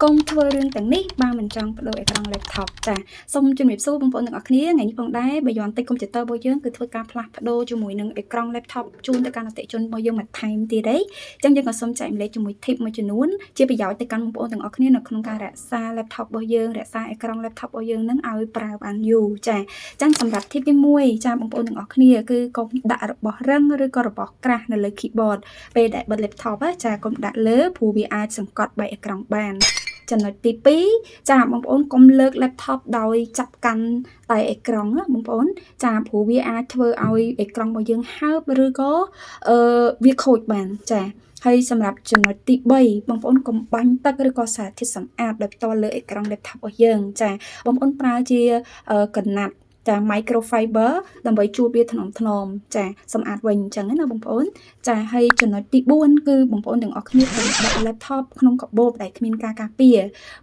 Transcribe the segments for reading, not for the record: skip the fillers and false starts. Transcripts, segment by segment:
កុំធ្វើរឿងទាំងនេះបើមិនចង់ប្ដូរអេក្រង់ laptop ចាសូមជំរាបសួរបងប្អូនទាំងអស់គ្នាថ្ងៃនេះផងដែរ Beyond Tech Computer របស់យើងគឺធ្វើការផ្លាស់ប្ដូរជាមួយនឹងអេក្រង់ laptop ជូនទៅកាន់អតិថិជនរបស់យើងបន្ថែមទៀតទេអញ្ចឹងយើងក៏សូមចែករំលែកជាមួយ tip មួយចំនួនជាប្រយោជន៍ទៅកាន់បងប្អូនទាំងអស់គ្នានៅក្នុងការរក្សា laptop របស់យើងរក្សាអេក្រង់ laptop របស់យើងនឹងឲ្យប្រើបានយូរចាអញ្ចឹងសម្រាប់ tip ទី1ចាបងប្អូនទាំងអស់គ្នាគឺកុំដាក់របស់រឹងឬក៏របស់ក្រាស់នៅលើ keyboard ពេលដែលបិទ laptop ណាចាកុំដាក់លើព្រោះវាអាចសង្កត់បែកអេក្រង់បានចំណុចទី2ចាបងប្អូនកុំលើក laptop ដោយចាប់កាន់តែអេក្រង់ណាបងប្អូនចាព្រោះវាអាចធ្វើឲ្យអេក្រង់របស់យើងហើបឬក៏អឺវាខូចបានចាហើយសម្រាប់ចំណុចទី3បងប្អូនកុំបាញ់ទឹកឬក៏សារធាតុសម្អាតដោយផ្ទាល់លើអេក្រង់ laptop របស់យើងចាបងប្អូនប្រើជាកណាត់ចា microfiber ដើម្បីជូតវាថ្នមថ្នមចាសម្អាតវិញអញ្ចឹងណាបងប្អូនចាហើយចំណុចទី4គឺបងប្អូនទាំងអស់គ្នាកុំដាក់ laptop ក្នុងកាបូបដែលគ្មានការការពារ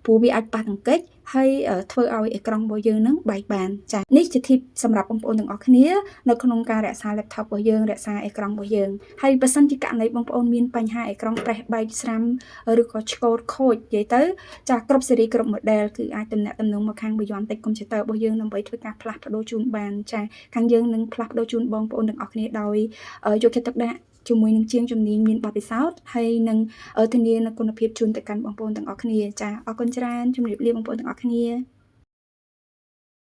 ព្រោះវាអាចប៉ះទង្គិចហើយធ្វើឲ្យអេក្រង់របស់យើងនឹងបែកបានចានេះជា tip សម្រាប់បងប្អូនទាំងអស់គ្នានៅក្នុងការរក្សា laptop របស់យើងរក្សាអេក្រង់របស់យើងហើយបើសិនជាករណីបងប្អូនមានបញ្ហាអេក្រង់ប្រេះបែកស្រាំឬក៏ឆ្កូតខូចនិយាយទៅចាគ្រប់ស៊េរីគ្រប់ model គឺអាចទំនាក់ទំនងមកខាង Beyond Tech Computer របស់យើងដើម្បីធ្វើការផ្លាស់ប្ដូរជូនបានចាខាងយើងនឹងផ្លាស់ប្ដូរជូនបងប្អូនទាំងអស់គ្នាដោយយកចិត្តទុកដាក់ជាមួយនឹងជាងជំនាញមានបទពិសោធន៍ហើយនឹងធានានូវគុណភាពជូនទៅកាន់បងប្អូនទាំងអស់គ្នាចាអរគុណច្រើនជម្រាបលាបងប្អូនទាំងអស់គ្នា។